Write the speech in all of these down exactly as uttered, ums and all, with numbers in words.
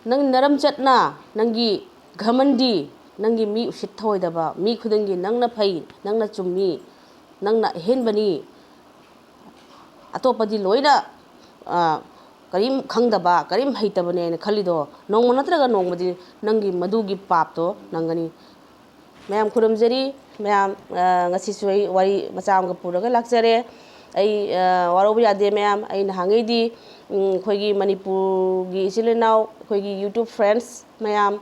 ꯅꯪ ꯅꯔꯝꯆꯠꯅ, ꯅꯪꯒꯤ ꯘꯃꯟꯗꯤ, ꯅꯪꯒꯤ ꯃꯤ ꯎꯁꯤꯠ ꯊꯑꯣꯏꯗꯕ, ꯃꯤ ꯈꯨꯗꯤꯡꯒꯤ ꯅꯪꯅ ꯐꯩ, ꯅꯪꯅ ꯆꯨꯝꯃꯤ, ꯅꯪꯅ ꯑꯍꯦꯟꯕꯅꯤ, ꯑꯇꯣꯞꯄꯗꯤ ꯂꯣꯏꯅ, ꯑ, ꯀꯔꯤꯝ ꯈꯪꯗꯕ, ꯀꯔꯤꯝ ꯍꯩꯇꯕꯅꯦ ꯍꯥꯏꯅ ꯈꯜꯂꯤꯗꯣ, ꯅꯣꯡꯃ ꯅꯠꯇ꯭ꯔꯒ ꯅꯣꯡꯃꯗꯤ ꯅꯪꯒꯤ ꯃꯗꯨꯒꯤ ꯄꯥꯞꯇꯣ ꯅꯪꯒꯅꯤ꯫ ꯃꯌꯥꯝ ꯈꯨꯔꯨꯝꯖꯔꯤ꯫ ꯃꯌꯥꯝ, ꯑ, ꯉꯁꯤꯁꯨ ꯑꯩ ꯋꯥꯔꯤ ꯃꯆꯥ ꯑꯃꯒ ꯄꯨꯔꯒ ꯂꯥꯛꯆꯔꯦ꯫ ꯑꯩ, ꯑ, ꯋꯥꯔꯧꯕ ꯌꯥꯗꯦ ꯃꯌꯥꯝ꯫ ꯑꯩ ꯅꯍꯥꯟꯉꯩꯗꯤ, ꯎꯝ, ꯑꯩꯈꯣꯏꯒꯤ ꯃꯅꯤꯄꯨꯔꯒꯤ ꯏꯆꯤꯜ ꯏꯅꯥꯎ, ꯑꯩꯈꯣꯏꯒꯤ YouTube friends ꯃꯌꯥꯝ,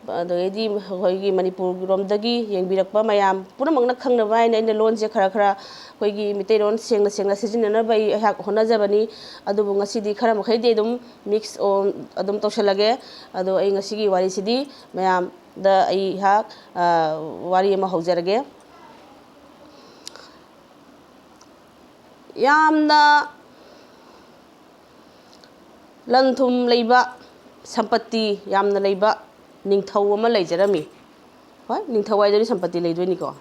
ꯑꯗꯒꯤꯗꯤ ꯑꯩꯈꯣꯏꯒꯤ ꯃꯅꯤꯄꯨꯔꯒꯤꯔꯣꯝꯗꯒꯤ ꯌꯦꯡꯕꯤꯔꯛꯄ ꯃꯌꯥꯝ ꯄꯨꯝꯅꯃꯛꯅ ꯈꯪꯅꯕ ꯍꯥꯏꯅ ꯑꯩꯅ ꯂꯣꯟꯁꯦ ꯈꯔ ꯈꯔ, ꯑꯩꯈꯣꯏꯒꯤ ꯃꯤꯇꯩꯂꯣꯟ ꯁꯦꯡꯅ ꯁꯦꯡꯅ ꯁꯤꯖꯤꯟꯅꯅꯕ ꯑꯩ ꯑꯩꯍꯥꯛ ꯍꯣꯠꯅꯖꯕꯅꯤ꯫ ꯑꯗꯨꯕꯨ ꯉꯁꯤꯗꯤ ꯈꯔ ꯃꯈꯩꯗꯤ ꯑꯗꯨꯝ mix ꯑꯣ-, ꯑꯗꯨꯝ ꯇꯧꯁꯜꯂꯒꯦ꯫ ꯑꯗꯣ ꯑꯩ ꯉꯁꯤꯒꯤ ꯋꯥꯔꯤꯁꯤꯗꯤ ꯃꯌꯥꯝꯗ ꯑꯩꯍꯥꯛ, ꯑ, ꯋꯥꯔꯤ ꯑꯃ ꯍꯧꯖꯔꯒꯦ꯫ ꯌꯥꯝꯅ ꯂꯟ ꯊꯨꯝ ꯂꯩꯕ, ꯁꯝꯄꯇꯤ ꯌꯥꯝꯅ ꯂꯩꯕ ꯅꯤꯡꯊꯧ ꯑꯃ ꯂꯩꯖꯔꯝꯃꯤ꯫ ꯍꯣꯏ, ꯅꯤꯡꯊꯧ ꯍꯥꯏꯗꯨꯗꯤ ꯁꯝꯄꯇꯤ ꯂꯩꯗꯣꯏꯅꯤꯀꯣ꯫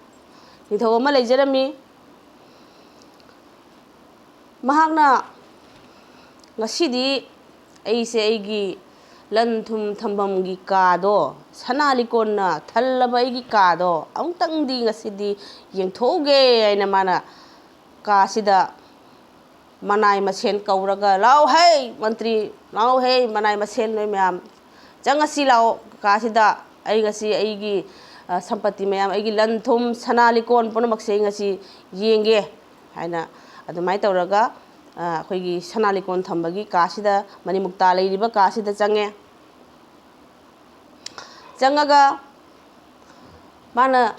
ꯅꯤꯡꯊꯧ ꯑꯃ ꯂꯩꯖꯔꯝꯃꯤ꯫ ꯃꯍꯥꯛꯅ, "ꯉꯁꯤꯗꯤ ꯑꯩꯁꯦ ꯑꯩꯒꯤ ꯂꯟ ꯊꯨꯝ ꯊꯝꯐꯝꯒꯤ ꯀꯥꯗꯣ, ꯁꯅꯥ ꯂꯤꯛꯀꯣꯟꯅ ꯊꯜꯂꯕ ꯑꯩꯒꯤ ꯀꯥꯗꯣ ꯑꯃꯨꯛꯇꯪꯗꯤ ꯉꯁꯤꯗꯤ ꯌꯦꯡꯊꯣꯛꯎꯒꯦ" ꯍꯥꯏꯅ ꯃꯥꯅ ꯀꯥꯁꯤꯗ ꯃꯅꯥꯏ ꯃꯁꯦꯟ ꯀꯧꯔꯒ, "ꯂꯥꯎ ꯍꯦ ꯃꯟꯇ꯭ꯔꯤ, ꯂꯥꯎ ꯍꯦ ꯃꯅꯥꯏ ꯃꯁꯦꯟ ꯅꯣꯏ ꯃꯌꯥꯝ, ꯆꯪꯉꯁꯤ ꯂꯥꯛꯑꯣ ꯀꯥꯁꯤꯗ꯫ ꯑꯩ ꯉꯁꯤ ꯑꯩꯒꯤ, ꯑ, ꯁꯝꯄꯇꯤ ꯃꯌꯥꯝ, ꯑꯩꯒꯤ ꯂꯟ ꯊꯨꯝ, ꯁꯅꯥ ꯂꯤꯛꯀꯣꯟ ꯄꯨꯝꯅꯃꯛꯁꯦ ꯑꯩ ꯉꯁꯤ ꯌꯦꯡꯒꯦ" ꯍꯥꯏꯅ ꯑꯗꯨꯃꯥꯏꯅ ꯇꯧꯔꯒ, ꯑ, ꯑꯩꯈꯣꯏꯒꯤ ꯁꯅꯥ ꯂꯤꯛꯀꯣꯟ ꯊꯝꯕꯒꯤ ꯀꯥꯁꯤꯗ, ꯃꯅꯤꯃꯨꯛꯇꯥ ꯂꯩꯔꯤꯕ ꯀꯥꯁꯤꯗ ꯆꯪꯉꯦ꯫ ꯆꯪꯉꯒ ꯃꯥꯅ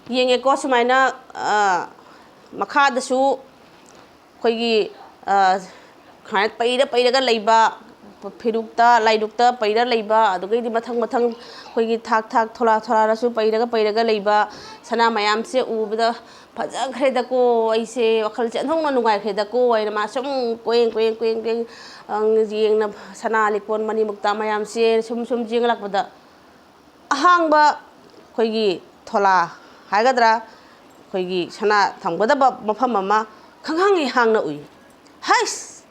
ꯌꯦꯡꯉꯦꯀꯣ, ꯁꯨꯃꯥꯏꯅ, ꯑ, ꯃꯈꯥꯗꯁꯨ ꯑꯩꯈꯣꯏꯒꯤ, ꯑ, ꯁꯨꯃꯥꯏꯅ ꯄꯩꯔ ꯄꯩꯔꯒ ꯂꯩꯕ, ꯐꯤꯔꯨꯛꯇ, ꯂꯥꯏꯔꯨꯛꯇ ꯄꯩꯔ ꯂꯩꯕ, ꯑꯗꯨꯗꯒꯤꯗꯤ ꯃꯊꯪ ꯃꯊꯪ ꯑꯩꯈꯣꯏꯒꯤ ꯊꯥꯛ ꯊꯥꯛ, ꯊꯣꯂꯥ ꯊꯣꯂꯥꯗꯁꯨ ꯄꯩꯔꯒ ꯄꯩꯔꯒ ꯂꯩꯕ ꯁꯅꯥ ꯃꯌꯥꯝꯁꯦ ꯎꯕꯗ, "ꯐꯖꯈ꯭ꯔꯦꯗꯀꯣ, ꯑꯩꯁꯦ ꯋꯥꯈꯜꯁꯦ ꯑꯣꯟꯊꯣꯛꯅ ꯅꯨꯡꯉꯥꯏꯈ꯭ꯔꯦꯗꯀꯣ" ꯍꯥꯏꯅ ꯃꯥ ꯁꯨꯝ ꯀꯣꯌꯦꯡ ꯀꯣꯌꯦꯡ ꯀꯣꯌꯦꯡ ꯀꯣꯌꯦꯡ, ꯑꯪ, ꯌꯦꯡꯅ, ꯁꯅꯥ ꯂꯤꯛꯀꯣꯟ ꯃꯅꯤ ꯃꯨꯛꯇꯥ ꯃꯌꯥꯝꯁꯦ ꯁꯨꯝ ꯁꯨꯝ ꯌꯦꯡꯂꯛꯄꯗ, ꯑꯍꯥꯡꯕ ꯑꯩꯈꯣꯏꯒꯤ ꯊꯣꯂꯥ ꯍꯥꯏꯒꯗ꯭ꯔꯥ, ꯑꯩꯈꯣꯏꯒꯤ ꯁꯅꯥ ꯊꯝꯒꯗꯕ ꯃꯐꯝ ꯑꯃ ꯈꯪꯍꯥꯡ ꯍꯦꯛ ꯍꯥꯡꯅ ꯎꯏ꯫ "ꯍꯩꯁ!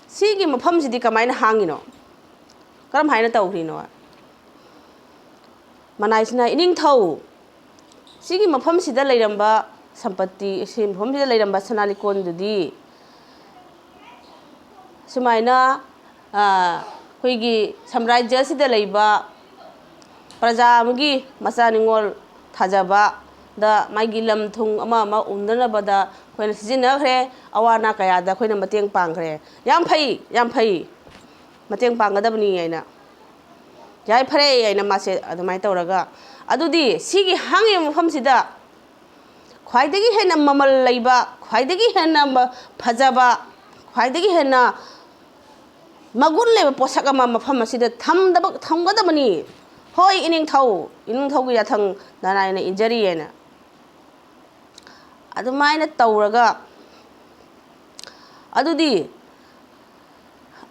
ꯁꯤꯒꯤ ꯃꯐꯝꯁꯤꯗꯤ ꯀꯃꯥꯏꯅ ꯍꯥꯡꯉꯤꯅꯣ?" ꯀꯔꯝ ꯍꯥꯏꯅ ꯇꯧꯈ꯭ꯔꯤꯅꯣ? ꯃꯅꯥꯏꯁꯤꯅ, "ꯏꯅꯤꯡꯊꯧ, ꯁꯤꯒꯤ ꯃꯐꯝꯁꯤꯗ ꯂꯩꯔꯝꯕ ꯁꯝꯄꯇꯤ, ꯁꯤ ꯃꯐꯝꯁꯤꯗ ꯂꯩꯔꯝꯕ ꯁꯅꯥ ꯂꯤꯛꯀꯣꯟꯗꯨꯗꯤ ꯁꯨꯃꯥꯏꯅ, ꯑ, ꯑꯩꯈꯣꯏꯒꯤ ꯁꯥꯝꯔꯥꯖ꯭ꯌ ꯑꯁꯤꯗ ꯂꯩꯕ ꯄ꯭ꯔꯖꯥ ꯑꯃꯒꯤ ꯃꯆꯥ ꯅꯤꯉꯣꯜ ꯊꯥꯖꯕꯗ ꯃꯥꯒꯤ ꯂꯝ ꯊꯨꯝ ꯑꯃ ꯑꯃ ꯎꯅꯅꯕꯗ ꯑꯩꯈꯣꯏꯅ ꯁꯤꯖꯤꯟꯅꯈ꯭ꯔꯦ, ꯑꯋꯥ ꯑꯅꯥ ꯀꯌꯥꯗ ꯑꯩꯈꯣꯏꯅ ꯃꯇꯦꯡ ꯄꯥꯡꯈ꯭ꯔꯦ꯫ ꯌꯥꯝ ꯐꯩ, ꯌꯥꯝ ꯐꯩ, ꯃꯇꯦꯡ ꯄꯥꯡꯒꯗꯕꯅꯤ" ꯍꯥꯏꯅ꯫ "ꯌꯥꯏ, ꯐꯔꯦ" ꯍꯥꯏꯅ ꯃꯥꯁꯦ ꯑꯗꯨꯃꯥꯏꯅ ꯇꯧꯔꯒ, ꯑꯗꯨꯗꯤ ꯁꯤꯒꯤ ꯍꯥꯡꯉꯤꯕ ꯃꯐꯝꯁꯤꯗ ꯈ꯭ꯋꯥꯏꯗꯒꯤ ꯍꯦꯟꯅ ꯃꯃꯜ ꯂꯩꯕ, ꯈ꯭ꯋꯥꯏꯗꯒꯤ ꯍꯦꯟꯅ ꯃ-, ꯐꯖꯕ, ꯈ꯭ꯋꯥꯏꯗꯒꯤ ꯍꯦꯟꯅ ꯃꯒꯨꯟ ꯂꯩꯕ ꯄꯣꯠꯁꯛ ꯑꯃ ꯃꯐꯝ ꯑꯁꯤꯗ ꯊꯝꯗꯕ, ꯊꯝꯒꯗꯕꯅꯤ꯫ "ꯍꯣꯏ, ꯏꯅꯤꯡꯊꯧ, ꯏꯅꯤꯡꯊꯧꯒꯤ ꯌꯥꯊꯪ ꯅꯅꯥꯏꯅ ꯏꯟꯖꯔꯤ" ꯍꯥꯏꯅ꯫ ꯑꯗꯨꯃꯥꯏꯅ ꯇꯧꯔꯒ, ꯑꯗꯨꯗꯤ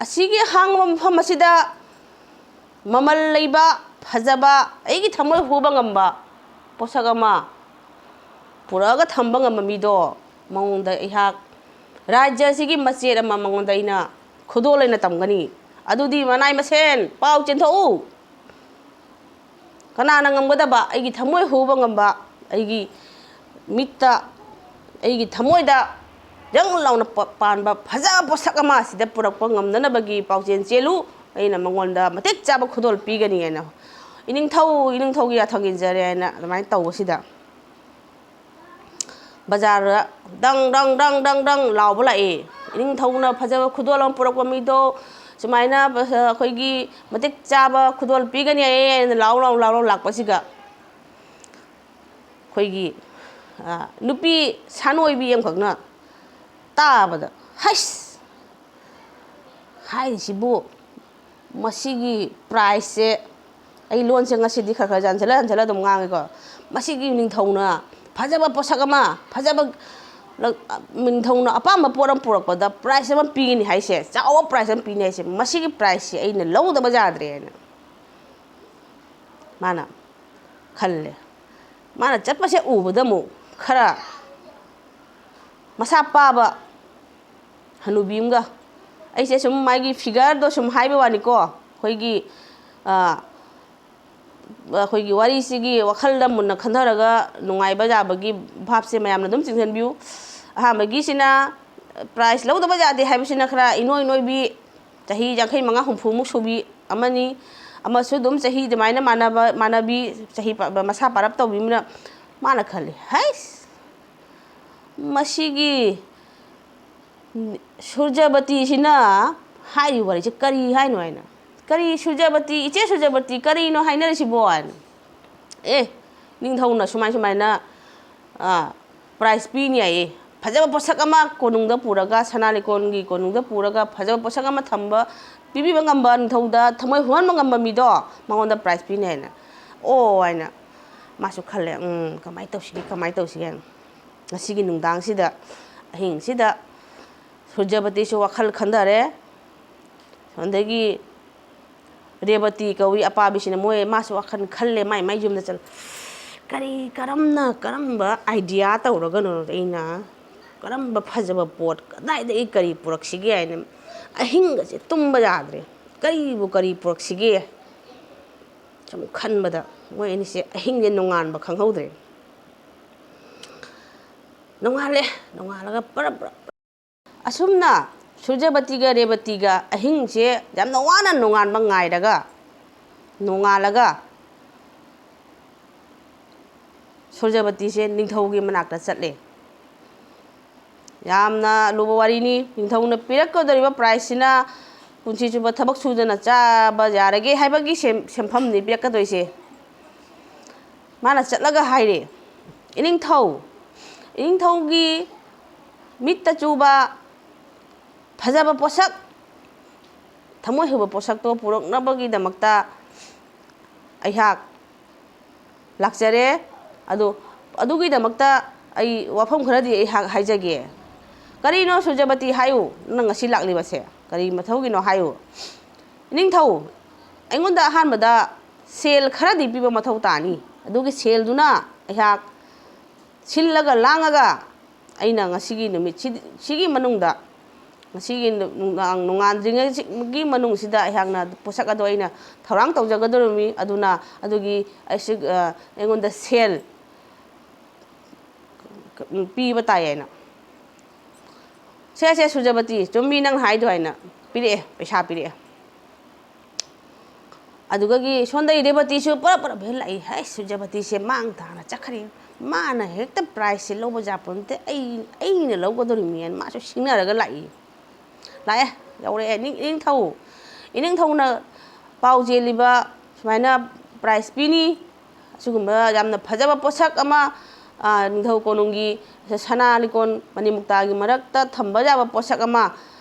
ꯑꯁꯤꯒꯤ ꯍꯥꯡꯕ ꯃꯐꯝ ꯑꯁꯤꯗ ꯃꯃꯜ ꯂꯩꯕ, ꯐꯖꯕ, ꯑꯩꯒꯤ ꯊꯃꯣꯏ ꯍꯨꯕ ꯉꯝꯕ ꯄꯣꯠꯁꯛ ꯑꯃ ꯄꯨꯔꯛꯑꯒ ꯊꯝꯕ ꯉꯝꯕ ꯃꯤꯗꯣ, ꯃꯉꯣꯟꯗ ꯑꯩꯍꯥꯛ ꯔꯥꯖ꯭ꯌ ꯑꯁꯤꯒꯤ ꯃꯆꯦꯠ ꯑꯃ ꯃꯉꯣꯟꯗ ꯑꯩꯅ ꯈꯨꯗꯣꯜ ꯑꯣꯏꯅ ꯇꯝꯒꯅꯤ꯫ ꯑꯗꯨꯗꯤ ꯃꯅꯥꯏ ꯃꯁꯦꯟ ꯄꯥꯎ ꯆꯦꯟꯊꯣꯛꯎ꯫ ꯀꯅꯥꯅ ꯉꯝꯒꯗꯕ? ꯑꯩꯒꯤ ꯊꯃꯣꯏ ꯍꯨꯕ ꯉꯝꯕ, ꯑꯩꯒꯤ ꯃꯤꯠꯇ, ꯑꯩꯒꯤ ꯊꯃꯣꯏꯗ ꯌꯪ ꯂꯥꯎꯅ ꯄ-, ꯄꯥꯟꯕ ꯐꯖꯕ ꯄꯣꯠꯁꯛ ꯑꯃ ꯑꯁꯤꯗ ꯄꯨꯔꯛꯄ ꯉꯝꯅꯅꯕꯒꯤ ꯄꯥꯎꯆꯦꯟ ꯆꯦꯜꯂꯨ꯫ ꯑꯩꯅ ꯃꯉꯣꯟꯗ ꯃꯇꯤꯛ ꯆꯥꯕ ꯈꯨꯗꯣꯜ ꯄꯤꯒꯅꯤ ꯍꯥꯏꯅ, "ꯏꯅꯤꯡꯊꯧ, ꯏꯅꯤꯡꯊꯧꯒꯤ ꯌꯥꯊꯪ ꯏꯟꯖꯔꯦ" ꯍꯥꯏꯅ ꯑꯗꯨꯃꯥꯏꯅ ꯇꯧꯕꯁꯤꯗ, ꯕꯖꯥꯔꯗ ꯗꯪ, ꯗꯪ, ꯗꯪ, ꯗꯪ, ꯗꯪ ꯂꯥꯎꯕ ꯂꯥꯛꯑꯦ꯫ ꯏꯅꯤꯡꯊꯧꯅ ꯐꯖꯕ ꯈꯨꯗꯣꯜ ꯑꯃ ꯄꯨꯔꯛꯄ ꯃꯤꯗꯣ ꯁꯨꯃꯥꯏꯅ, ꯑ, ꯑꯩꯈꯣꯏꯒꯤ ꯃꯇꯤꯛ ꯆꯥꯕ ꯈꯨꯗꯣꯜ ꯄꯤꯒꯅꯤ ꯍꯥꯏꯅ ꯂꯥꯎ, ꯂꯥꯎ, ꯂꯥꯎ, ꯂꯥꯎ ꯂꯥꯛꯄꯁꯤꯒ, ꯑꯩꯈꯣꯏꯒꯤ, ꯑ, ꯅꯨꯄꯤ ꯁꯥꯟꯅꯣꯏꯕꯤ ꯑꯃꯈꯛꯅ ꯇꯥꯕꯗ, "ꯍꯩꯁ! ꯍꯥꯏꯔꯤꯁꯤꯕꯨ, ꯃꯁꯤꯒꯤ price ꯁꯦ", ꯑꯩ ꯂꯣꯟꯁꯦ ꯉꯁꯤꯗꯤ ꯈꯔ ꯈꯔ ꯍꯟꯖꯤꯜꯂ ꯍꯟꯖꯤꯜꯂ ꯑꯗꯨꯝ ꯉꯥꯡꯉꯦꯀꯣ, "ꯃꯁꯤꯒꯤ ꯅꯤꯡꯊꯧꯅ ꯐꯖꯕ ꯄꯣꯠꯁꯛ ꯑꯃ, ꯐꯖꯕ ꯂ-, ꯅꯤꯡꯊꯧꯅ ꯑꯄꯥꯝꯕ ꯄꯣꯠ ꯑꯃ ꯄꯨꯔꯛꯄꯗ price ꯑꯃ ꯄꯤꯒꯅꯤ ꯍꯥꯏꯁꯦ, ꯆꯥꯎꯕ price ꯑꯃ ꯄꯤꯅꯤ ꯍꯥꯏꯁꯦ, ꯃꯁꯤꯒꯤ price ꯁꯦ ꯑꯩꯅ ꯂꯧꯗꯕ ꯌꯥꯗ꯭ꯔꯦ" ꯍꯥꯏꯅ ꯃꯥꯅ ꯈꯜꯂꯦ꯫ ꯃꯥꯅ ꯆꯠꯄꯁꯦ ꯎꯕꯗ ꯑꯃꯨꯛ ꯈꯔ ꯃꯁꯥ ꯄꯥꯕ ꯍꯅꯨꯕꯤ ꯑꯃꯒ, ꯑꯩꯁꯦ ꯁꯨꯝ ꯃꯥꯒꯤ figure ꯗꯣ ꯁꯨꯝ ꯍꯥꯏꯕ ꯋꯥꯅꯤꯀꯣ, ꯑꯩꯈꯣꯏꯒꯤ, ꯑ, ꯑꯩꯈꯣꯏꯒꯤ ꯋꯥꯔꯤꯁꯤꯒꯤ ꯋꯥꯈꯜꯗ ꯃꯨꯟꯅ ꯈꯟꯊꯔꯒ ꯅꯨꯡꯉꯥꯏꯕ ꯌꯥꯕꯒꯤ ꯚꯥꯞꯁꯦ ꯃꯌꯥꯝꯅ ꯑꯗꯨꯝ ꯆꯤꯡꯁꯤꯟꯕꯤꯌꯨ꯫ ꯑꯍꯥꯟꯕꯒꯤꯁꯤꯅ prize ꯂꯧꯗꯕ ꯌꯥꯗꯦ ꯍꯥꯏꯕꯁꯤꯅ ꯈꯔ ꯏꯅꯣꯏ ꯅꯣꯏꯕꯤ, ꯆꯍꯤ ꯌꯥꯡꯈꯩ ꯃꯉꯥ ꯍꯨꯝꯐꯨꯃꯨꯛ ꯁꯨꯕꯤ ꯑꯃꯅꯤ꯫ ꯑꯃꯁꯨ ꯑꯗꯨꯝ ꯆꯍꯤ ꯑꯗꯨꯃꯥꯏꯅ ꯃꯥꯟꯅꯕ, ꯃꯥꯟꯅꯕꯤ, ꯆꯍꯤ ꯄ-, ꯃꯁꯥ ꯄꯥꯔꯞ ꯇꯧꯕꯤ ꯑꯃꯅ, ꯃꯥꯅ ꯈꯜꯂꯤ, "ꯍꯩꯁ, ꯃꯁꯤꯒꯤ ꯁꯨꯔꯖꯕꯇꯤꯁꯤꯅ ꯍꯥꯏꯔꯤꯕ ꯋꯥꯔꯤꯁꯦ ꯀꯔꯤ ꯍꯥꯏꯅꯣ?" ꯍꯥꯏꯅ꯫ "ꯀꯔꯤ ꯁꯨꯔꯖꯕꯇꯤ, ꯏꯆꯦ ꯁꯨꯔꯖꯕꯇꯤ, ꯀꯔꯤꯅꯣ ꯍꯥꯏꯅꯔꯤꯁꯤꯕꯣ?" ꯍꯥꯏꯅ꯫ "ꯑꯦ, ꯅꯤꯡꯊꯧꯅ ꯁꯨꯃꯥꯏ ꯁꯨꯃꯥꯏꯅ, ꯑ, prize ꯄꯤꯅꯤ ꯍꯥꯏꯌꯦ꯫ ꯐꯖꯕ ꯄꯣꯠꯁꯛ ꯑꯃ ꯀꯣꯅꯨꯡꯗ ꯄꯨꯔꯒ, ꯁꯅꯥ ꯂꯤꯀꯣꯟꯒꯤ ꯀꯣꯅꯨꯡꯗ ꯄꯨꯔꯒ ꯐꯖꯕ ꯄꯣꯠꯁꯛ ꯑꯃ ꯊꯝꯕ, ꯄꯤꯕꯤꯕ ꯉꯝꯕ, ꯅꯤꯡꯊꯧꯗ ꯊꯃꯣꯏ ꯍꯨꯍꯟꯕ ꯉꯝꯕ ꯃꯤꯗꯣ, ꯃꯉꯣꯟꯗ prize ꯄꯤꯅꯤ" ꯍꯥꯏꯅ꯫ "ꯑꯣ" ꯍꯥꯏꯅ ꯃꯥꯁꯨ ꯈꯜꯂꯦ, "ꯎꯝ, ꯀꯃꯥꯏꯅ ꯇꯧꯁꯤꯒꯦ, ꯀꯃꯥꯏꯅ ꯇꯧꯁꯤꯒꯦ?" ꯉꯁꯤꯒꯤ ꯅꯨꯡꯗꯥꯡꯁꯤꯗ, ꯑꯍꯤꯡꯁꯤꯗ ꯁꯨꯔꯖꯕꯇꯤꯁꯨ ꯋꯥꯈꯜ ꯈꯟꯊꯔꯦ꯫ ꯑꯗꯒꯤ ꯔꯦꯕꯇꯤ ꯀꯧꯏ ꯑꯄꯥꯕꯤꯁꯤꯅ, ꯃꯣꯏ, ꯃꯥꯁꯨ ꯋꯥꯈꯜ ꯈꯜꯂꯦ, ꯃꯥꯏ ꯃꯥꯏ ꯌꯨꯝꯗ ꯆꯠꯂ, "ꯀꯔꯤ, ꯀꯔꯝꯅ, ꯀꯔꯝꯕ idea ꯇꯧꯔꯒꯅꯣ ꯑꯩꯅ, ꯀꯔꯝꯕ ꯐꯖꯕ ꯄꯣꯠ, ꯀꯗꯥꯏꯗꯒꯤ ꯀꯔꯤ ꯄꯨꯔꯛꯁꯤꯒꯦ?" ꯍꯥꯏꯅ ꯑꯍꯤꯡꯒꯁꯦ ꯇꯨꯝꯕ ꯌꯥꯗ꯭ꯔꯦ꯫ "ꯀꯔꯤꯕꯨ ꯀꯔꯤ ꯄꯨꯔꯛꯁꯤꯒꯦ?" ꯁꯨꯝ ꯈꯟꯕꯗ ꯃꯣꯏ ꯑꯅꯤꯁꯦ ꯑꯍꯤꯡꯁꯦ ꯅꯣꯡꯉꯥꯟꯕ ꯈꯪꯍꯧꯗ꯭ꯔꯦ꯫ ꯅꯣꯡꯉꯥꯜꯂꯦ꯫ ꯅꯣꯡꯉꯥꯜꯂꯒ ꯄꯔꯞ ꯄꯔꯞ꯫ ꯑꯁꯨꯝꯅ ꯁꯨꯔꯖꯕꯇꯤꯒ ꯔꯦꯕꯇꯤꯒ ꯑꯍꯤꯡꯁꯦ ꯌꯥꯝꯅ ꯋꯥꯅ ꯅꯣꯡꯉꯥꯟꯕ ꯉꯥꯏꯔꯒ, ꯅꯣꯡꯉꯥꯜꯂꯒ ꯁꯨꯔꯖꯕꯇꯤꯁꯦ ꯅꯤꯡꯊꯧꯒꯤ ꯃꯅꯥꯛꯇ ꯆꯠꯂꯦ꯫ ꯌꯥꯝꯅ ꯂꯨꯕ ꯋꯥꯔꯤꯅꯤ꯫ ꯅꯤꯡꯊꯧꯅ ꯄꯤꯔꯛꯀꯗꯧꯔꯤꯕ prizeꯁꯤꯅ ꯄꯨꯟꯁꯤ ꯆꯨꯞꯄ ꯊꯕꯛ ꯁꯨꯗꯅ ꯆꯥꯕ ꯌꯥꯔꯒꯦ ꯍꯥꯏꯕꯒꯤ ꯁꯦꯝ-, ꯁꯦꯟꯐꯝꯅꯤ ꯄꯤꯔꯛꯀꯗꯣꯏꯁꯦ꯫ ꯃꯥꯅ ꯆꯠꯂꯒ ꯍꯥꯏꯔꯦ, "ꯏꯅꯤꯡꯊꯧ, ꯏꯅꯤꯡꯊꯧꯒꯤ ꯃꯤꯠꯇ ꯆꯨꯕ ꯐꯖꯕ ꯄꯣꯠꯁꯛ, ꯊꯃꯣꯏ ꯍꯨꯕ ꯄꯣꯠꯁꯛꯇꯣ ꯄꯨꯔꯛꯅꯕꯒꯤꯗꯃꯛꯇ ꯑꯩꯍꯥꯛ ꯂꯥꯛꯆꯔꯦ꯫ ꯑꯗꯣ ꯑꯗꯨꯒꯤꯗꯃꯛꯇ ꯑꯩ ꯋꯥꯐꯝ ꯈꯔꯗꯤ ꯑꯩꯍꯥꯛ ꯍꯥꯏꯖꯒꯦ꯫" "ꯀꯔꯤꯅꯣ ꯁꯨꯔꯖꯕꯇꯤ? ꯍꯥꯏꯌꯨ, ꯅꯪ ꯉꯁꯤ ꯂꯥꯛꯂꯤꯕꯁꯦ ꯀꯔꯤ ꯃꯊꯧꯒꯤꯅꯣ ꯍꯥꯏꯌꯨ꯫" "ꯏꯅꯤꯡꯊꯧ, ꯑꯩꯉꯣꯟꯗ ꯑꯍꯥꯟꯕꯗ ꯁꯦꯜ ꯈꯔꯗꯤ ꯄꯤꯕ ꯃꯊꯧ ꯇꯥꯅꯤ꯫ ꯑꯗꯨꯒꯤ ꯁꯦꯜꯗꯨꯅ ꯑꯩꯍꯥꯛ ꯁꯤꯜꯂꯒ ꯂꯥꯡꯉꯒ ꯑꯩꯅ ꯉꯁꯤꯒꯤ ꯅꯨꯃꯤꯠꯁꯤ, ꯁꯤꯒꯤ ꯃꯅꯨꯡꯗ ꯉꯁꯤꯒꯤ ꯅꯨꯡꯗꯥꯡ ꯅꯣꯡꯉꯥꯟꯗ꯭ꯔꯤꯉꯩꯒꯤ ꯃꯅꯨꯡꯁꯤꯗ ꯑꯩꯍꯥꯛꯅ ꯄꯣꯠꯁꯛ ꯑꯗꯣ ꯑꯩꯅ ꯊꯧꯔꯥꯡ ꯇꯧꯖꯒꯗꯧꯔꯤꯕꯅꯤ꯫ ꯑꯗꯨꯅ ꯑꯗꯨꯒꯤ ꯑꯩꯁꯤ, ꯑ, ꯑꯩꯉꯣꯟꯗ ꯁꯦꯜ ꯄꯤꯕ ꯇꯥꯏ ꯍꯥꯏꯅ꯫ "ꯁꯦ, ꯁꯦ, ꯁꯨꯔꯖꯕꯇꯤ, ꯆꯨꯝꯃꯤ ꯅꯪ ꯍꯥꯏꯗꯣ" ꯍꯥꯏꯅ ꯄꯤꯔꯛꯑꯦ, ꯄꯩꯁꯥ ꯄꯤꯔꯛꯑꯦ꯫ ꯑꯗꯨꯗꯒꯤ ꯁꯣꯝꯗꯩ ꯔꯦꯕꯇꯤꯁꯨ ꯄꯨꯔꯞ ꯄꯨꯔꯞ ꯍꯦꯛ ꯂꯥꯛꯏ꯫ "ꯍꯩ, ꯁꯨꯔꯖꯕꯇꯤꯁꯦ ꯃꯥꯡ ꯊꯥꯅ ꯆꯠꯈ꯭ꯔꯦ꯫ ꯃꯥꯅ ꯍꯦꯛꯇ prizeꯁꯦ ꯂꯧꯕ ꯌꯥꯄꯣꯠ ꯅꯠꯇꯦ꯫ ꯑꯩ, ꯑꯩꯅ ꯂꯧꯒꯗꯧꯔꯤꯃꯤꯅ" ꯃꯥꯁꯨ ꯁꯤꯡꯅꯔꯒ ꯂꯥꯛꯏ꯫ ꯂꯥꯛꯑꯦ, ꯌꯧꯔꯛꯑꯦ꯫ ꯏꯅꯤꯡ-, ꯏꯅꯤꯡꯊꯧ, ꯏꯅꯤꯡꯊꯧꯅ ꯄꯥꯎ ꯆꯦꯜꯂꯤꯕ ꯁꯨꯃꯥꯏꯅ prize ꯄꯤꯅꯤ, ꯑꯁꯤꯒꯨꯝꯕ ꯌꯥꯝꯅ ꯐꯖꯕ ꯄꯣꯠꯁꯛ ꯑꯃ, ꯑ, ꯅꯤꯡꯊꯧ ꯀꯣꯅꯨꯡꯒꯤ ꯁꯅꯥ ꯂꯤꯛꯀꯣꯟ ꯃꯅꯤꯃꯨꯛꯇꯥꯒꯤ ꯃꯔꯛꯇ ꯊꯝꯕ ꯌꯥꯕ ꯄꯣꯠꯁꯛ ꯑꯃ,